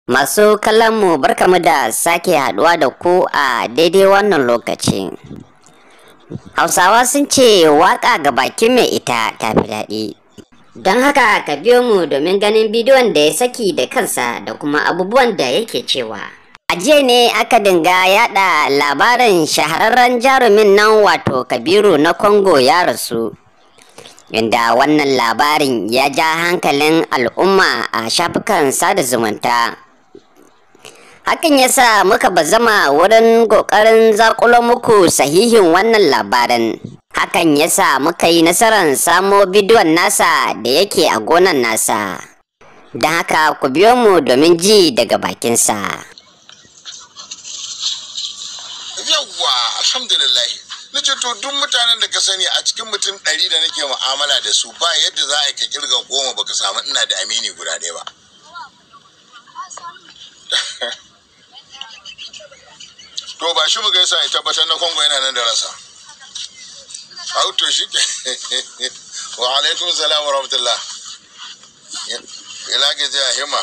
Masu kallonmu, barkamu da sake haduwa da ku a daidai wannan lokaci. Hausawa sun ce waka ga bakin mai ita tafi daɗi. Don haka ka biyo mu domin ganin bidiyon da ya saki da kansa da kuma abubuwan da yake cewa. A jiya ne aka dinga yada labarin shahararren jarumin nan, wato Kabiru na Congo, ya rasu. Inda wannan labarin ya ja hankalin al'umma a shafukan sada zumunta. Hakan ya sa muka bazama wurin ƙoƙarin zaƙulo muku sahihin wannan labarin. Hakan ya sa muka yi nasarar samo bidiyon nasa da yake a gonan nasa. Don haka ku biyo mu domin ji daga bakinsa. Yawwa, alhamdulillah. Na ce to, duk mutanen da ka sani, a cikin mutum 100 da nake mu'amala da su, ba yadda za a yi ka kirga 10 baka samu ina da amini guda ɗaya ba. To, ba shi mu gaisa ya tabbatar na Kongo yana nan da rasa. Auto shi ke. Wa alaikum salam wa rahmatullah. Ila gajiya, himma.